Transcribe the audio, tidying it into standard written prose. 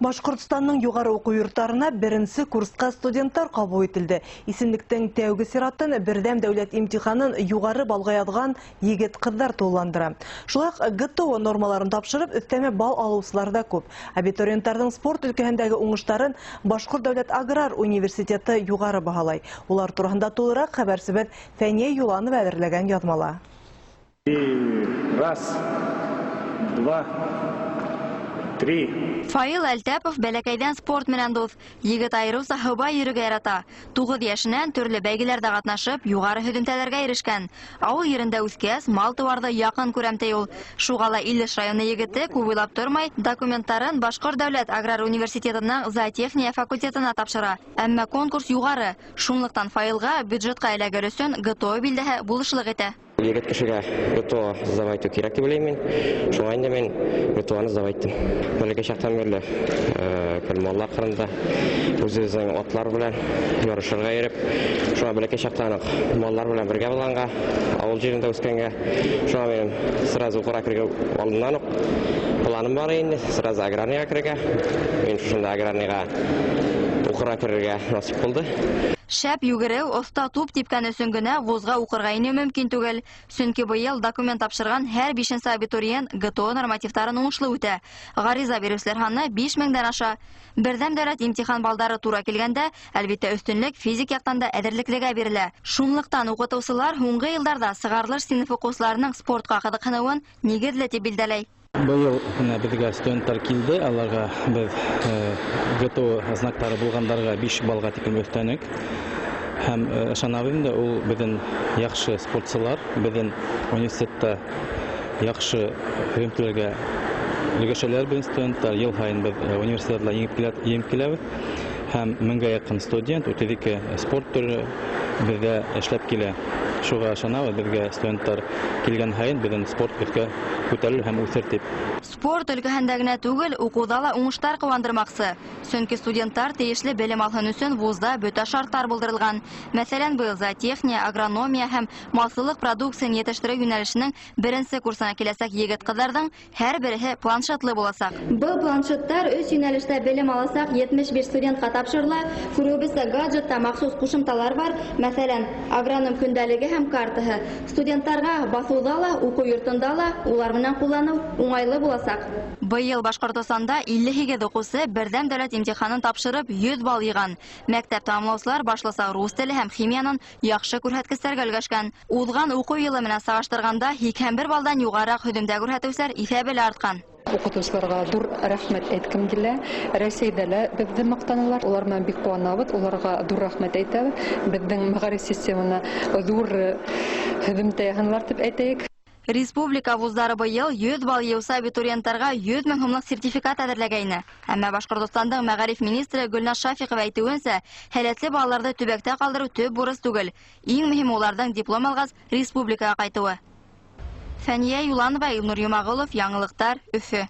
Башҡортостандың юғары уҡыу йорттарына беренсе курсҡа студенттар ҡабул ителде. Исемлектең тәүге сиратын берҙәм дәүләт имтиханын юғары балға яҙған егет-ҡыҙҙар тулыландыра. Шулай уҡ ГТО нормаларын тапшырып, өҫтәмә бал алыусылар ҙа күп. Абитуриенттарҙың спорт өлкәһендәге уңыштарын Башҡорт дәүләт аграр университеты юғары баһалай. Улар тураһында тулыраҡ хәбәрсебеҙ Фәниә Юланова әҙерләгән яҙмала. Раз, два, три. Фаил Әлтәпов бәләкәйҙән спорт менән дуҫ. Егет айырыуса һыуға йөрөргә ярата. 9 йәшенән төрлө бәйгеләрҙә ҡатнашып, юғары һөҙөмтәләргә ирешкән. Ауыл ерендә үҫкәс, мал-тыуарҙы яҡын күрәм ти ул. Шуға ла Илеш районы егете күп уйлап тормай, документтарын Башҡорт дәүләт аграр университетының зоотехния факультетына тапшыра. Әммә конкурс юғары. Шунлыҡтан Фаилға бюджетҡа эләгер өсөн ГТО билдәһе булышлыҡ итә. Егет кешегә ГТО сдавать итеү кәрәк тип уйлайым мин. Шуңа инде мин ГТОны сдавать иттем. Бәләкәй чактан бирле маллар кырында үҙебеҙҙең атлар белән ярышырға йөрөп, шуңа бәләкәй чактан уҡ маллар белән бергә булғанға, ауыл ерендә үҫкәнгә, шуңа минем сразу уҡырға кергән алдыннан уҡ планым бар инде, сразу аграрныйға керергә. Мин шушында аграрныйға уҡырға керергә насип булды. Шәп йүгереү, оҫта туп типкән өсөн генә вузға уҡырға инеү мөмкин түгел. Сөнки быйыл документ тапшырған һәр 5-нсе абитуриент ГТО нормативтарын уңышлы үтә. Ғариза биреүселәр һаны 5 меңдән аша. Берҙәм дәүләт имтихан балдары тура килгәндә, әлбиттә, өҫтөнлөк физик яҡтан да әҙерлеклегә бирелә. Шунлыҡтан уҡытыусылар һуңғы йылдарҙа сығарылыш синыф уҡыусыларының спортҡа ҡыҙыҡһыныуын нигеҙле тип билдәләй. Быйыл бына беҙгә студенттар килде, аларға беҙ ГТО знактары булғандарға 5 балға тиклем өҫтәнек. Һәм ышанабыҙ инде, ул беҙҙең яҡшы спортсылар, беҙҙең университетта яҡшы һөҙөмтәләргә өлгәшәләр беҙҙең студенттар. Йыл һайын беҙ университетла еңеп киләбеҙ. Һәм меңгә яҡын студент, 32 спорт төрө беҙҙә эшләп килә. Шуға ышанабыҙ, беҙгә студенттар килгән һайын беҙҙең спорт өҫкә күтәрелер һәм үҫер тип. Спорт өлкәһендә генә түгел, уҡыуҙа ла уңыштар ҡыуандырмаҡсы. Сөнки студенттар тейешле белем алһын өсөн вузда бөтә шарттар булдырылған. Мәҫәлән, быйыл зоотехния, агрономия һәм малсылыҡ продукцияһын етештереү йүнәлешенең беренсе курсына киләсәк егет-ҡыҙҙарҙың һәр береһе планшетлы буласаҡ. Был планшеттар өс йүнәлештә белем аласаҡ 75 студентҡа тапшырыла. Күреүебеҙсә, гаджетта махсус ҡушымталар бар. Мәҫәлән, агроном көндәлеге һәм картаһы. Студенттарға баҫыуҙа ла, уҡыу йортонда ла улар менән ҡулланыу уңайлы буласаҡ. Быйыл Башҡортостанда 58 уҡыусы берҙәм дәүләт имтиханын тапшырып 100 балл йыйған. Мәктәп тамамлаусылар башлыса рус теле һәм химиянан яҡшы күрһәткестәргә өлгәшкән. Уҙған уҡыу йылы менән сағыштырғанда 81 балдан юғарыраҡ һөҙөмтә күрһәтеүселәр иҫәбе лә артҡан. Уҡытыусыларға ҙур рәхмәт әйткем килә. Рәсәйҙә лә беҙҙе маҡтанылар, улар менән бик ҡыуанабыҙ, уларға ҙур рәхмәт әйтәбеҙ. Беҙҙең мәғариф системаһына ҙур һөҙөмтә яһанылар тип әйтәйек. Республика вуздары быйыл 100 балл йыусы абитуриенттарға 100 мең һумлыҡ сертификат әҙерләгәйне. Әммә Башҡортостандың мәғариф министры Гөлназ Шафиҡова әйтеүенсә, һәләтле балаларҙы төбәктә ҡалдырыу төп бурыс түгел. Иң мөһиме уларҙың диплом алғас республикаға ҡайтыуы. Фәниә Юланова, Илнур Йомағолов, Яңылыҡтар, Өфө.